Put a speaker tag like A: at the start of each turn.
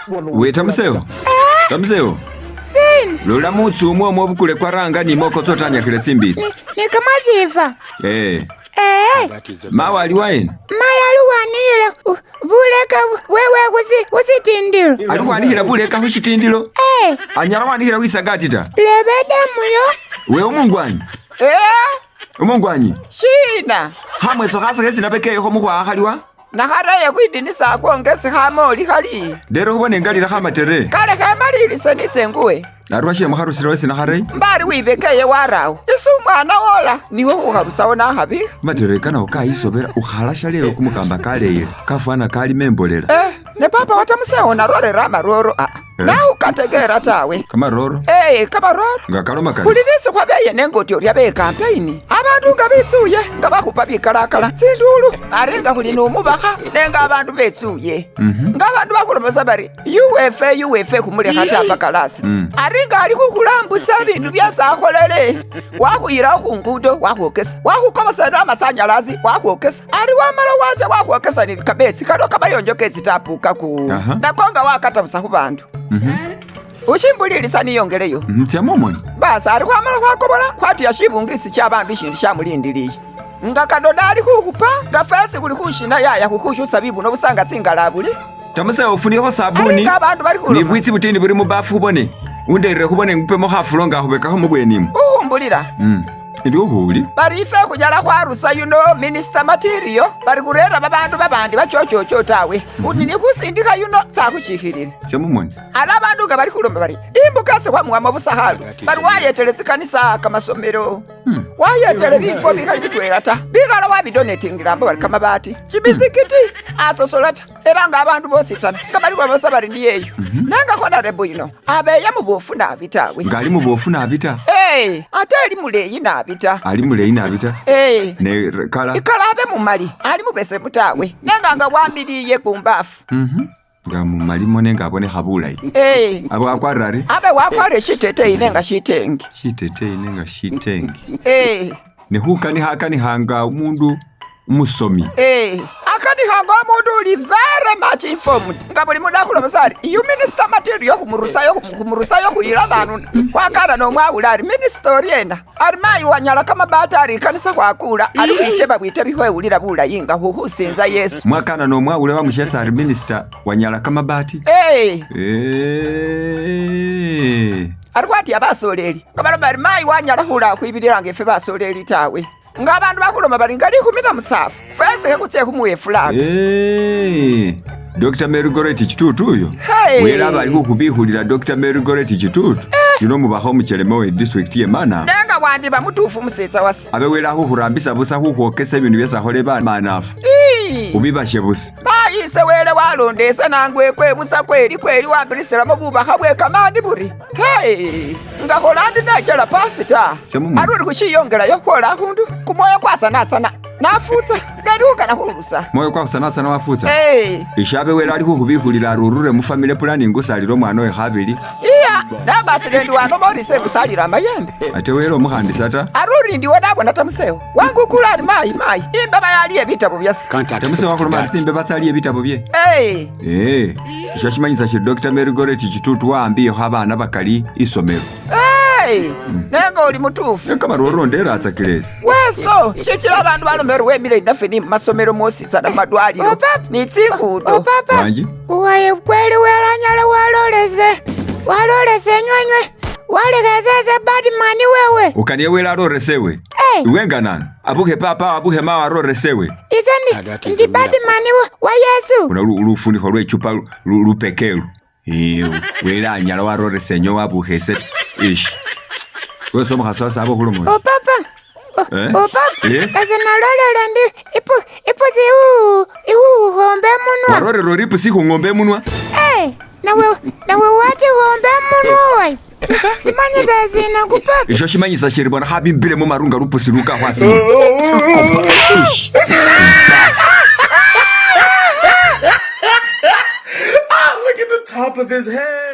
A: We tamusewo? Tamusewo?
B: Sina.
A: Lola mutsu umwo omwo obukule kwaranga ni imoko tsotanyakhile tsimbitsi.
B: Ni kamashifa.
A: Eh.
B: Eh.
A: Mawe ali wayena?
B: Mayi ali wanikhile buleka bwewe khusitindilo.
A: Ali khwanikhila buleka khushitindilo?
B: Eh.
A: Anyala wanikhila wisagati ta?
B: Lebedamuyo.
A: We umungwanyi?
C: Eh?
A: Umungwanyi?
C: Shina?
A: Khamweso khase khesi nabekeyekho mukhwawa khaliwa?
C: Nakhareye khwidinisa akhwongesi khama oli khali.
A: Lero khubone ngalila khamatere.
C: Kale khemalilise nitse nguwe.
A: Ari washile mukharusile wesi nakhareye?
C: Mbari wibekeye warawo. Isi umwana wola niwe khukharusawo nakhabikha.
A: Kamatere kano kayisobela ukhalasha lelo kumukamba kaleyele kafwana kalima imbolela.
C: Eh, ne papa watamusewo narorera amaroro aa.
A: Eh?
C: Nawe tawe.
A: Kamaroro?
C: Eh, kamaroro.
A: Nga kaloma kali?
C: Khuli nisi khwabeye nengoti orya be-campaign. Abandu nga betsuye nga bakhupa bikalakala tsindulu. Ari nga khuli numubakha nenga abandu betsuye. Nga abandu bakhulomesa bari UFA UFA khumulekha ta paka last. Ari nga ali khukhulambusa bindu byesi akholele. Wakhuyirawo khungudo wakhwokesa. Wakhukobosela amasanyalazi wakhwokesa. Ari wamala watsa wakhwokesa ni kametsi kano kamayonjo ketsitapu kaku. Nako nga wakata busa khubandu. Ushimbulilisa niyongeleyo.
A: Ntya mumoni.
C: Basi ari khwamala khwakobola khwatiya shibungisi shabandu shindu shamulindiliye. Nga kadoda ali khukhupa nga fesi khuli khushina yaya khukhushusa bibuno busa nga tsingalabuli.
A: Tamusewo ufunikho sabuni.
C: Ari nga abandu bali khuloma.
A: Ni bwitsi butini buli mubafu khubone. Underere khubone ngupemo khafulo nga khubekakho mubwenimu.
C: Ukhumbulila.
A: Ndi ukhuli.
C: Bari ife khunyala khwarusa yuno minister material bari khurera babandu babandi bachochocho tawe. Khuni nikhusindikha yuno tsakhuchikhilile.
A: Shamumoni.
C: Ari abandu nga bali khuloma bari imbuka se khwamuwamo busakhalu. Bari wayetele tsikanisa kamasomero. Wayetele bifo bikhali bitwela ta. Bilala wabidonatingila mbo bari kamabati. Chimizikiti asosola ta. Era nga abandu bositsana nga bali khwabasa bari niyeyo. Nenga honorable yuno abeya mubofu nabi tawe.
A: Nga ali mubofu nabi ta?
C: Eh, ate ali muleyi nabi ta.
A: Ali muleyi nabi ta?
C: Eh.
A: Ne kala?
C: Ikala abe mumali, ali mubesemu tawe. Nenga nga wamiliye kumbafu.
A: Nga mumalimo nenga abonekha bulayi.
C: Eh.
A: Abe wakwarire ari?
C: Abe wakwarire shiteteyi nenga shitenge.
A: Shiteteyi nenga shitenge.
C: Eh.
A: Ne khukanikha nga umundu umusomi.
C: Eh. Akanikhanga omundu uli very much informed. Nga buli mundu akhulomesa ari you minister material khumurusayo khumurusayo khuyila nanu. Khwakana nomwawula ari minister oriena. Ari mayi wanyala kamabati ari ikanisa khwakula ari khwiteba bwitebi khwewulila bulayi nga khukhusinza Yesu.
A: Mwakana nomwawula wamushesa ari minister wanyala kamabati.
C: Eh.
A: Eh.
C: Ari khwatya basoleli. Nga baloma bari mayi wanyala khula khwibililanga efwe basoleli tawe. Nga abandu bakhuloma bari nga 17 fwesi khekhutse khumuwe flag.
A: Eh. Dr. Mary Goretti Kitutu uyo.
C: Hey.
A: Wela bali khukhubikhulila Dr. Mary Goretti Kitutu. Yuno mubakha omucheleme we district ye Mana.
C: Nenga wandi bamutufu musetsa wase.
A: Abe wela khukhurambisa busa khukhwokesa ibindu byesi akhole bamanafu. Ubibashe busa.
C: Bayise wele walondese nangwe kwe busa kweli kweli wambirisilamo bubakha bwe kamani buri. Hey, nga khola ndi nachela pasi ta.
A: Shamumoni.
C: Ari uri khushiyongelayo khwola akhundu kumwoyo kwasanasana. Nafutsa ngeri ukana khulusa.
A: Mwoyo kwasanasana wafutsa.
C: Hey.
A: Ishabe wele ali khukhubikhulila ari urure mu family planning usalile omwana owe khabili.
C: Iya, nabasile ndi wanoma uri se ngusalila amayembe.
A: Ate wele omukhandisa ta.
C: Ari uri ndiwo nabona tamusewo. Wangukula ari mayi mayi. Imbeba yaliye bitabo byase.
A: Tamusewo wakhuloma ari tsimbeba tsaliye bitabo bye.
C: Hey.
A: Eh, isho shimanyisa shiri Dr. Mary Goretti Kitutu wa'ambiyekho abana bakali isomelo.
C: Hey, nenga oli mutufu.
A: Nenga kamaroro ndera kilesi.
C: Weso, shichila abandu balomere wemile nafe ni masomero mositsana mumadwaliro. Ni tsingudo.
B: Papa.
A: Wanji?
B: Uwaye kweli welanyala walolese. Walolese nywenywe. Walekhesese badman wewe.
A: Ukaniye wele aroresewe.
B: Eh.
A: Iwe nga nani? Abukhe papa abukhe mawe aroresewe.
B: Ise ndi badman wa Yesu.
A: Kuna lufunikho lwechupa lupekelu. Wele anyala warorese nyo wabukhese. Ish. Wewe soma khasasa abo khulomoni.
B: Oh papa.
A: Eh?
B: Oh papa.
A: Eh?
B: Ese nalolele ndi ipusi ihuhombe munwa.
A: Warorera ori ipusi ikhung'ombe munwa?
B: Eh, nawe wachihombe munwa we. Simanyisa sina kupapa.
A: Isho shimanyisa shiri bona khabimbile mumarunga lupusi lukakhwasi.
D: Look at the top of his head.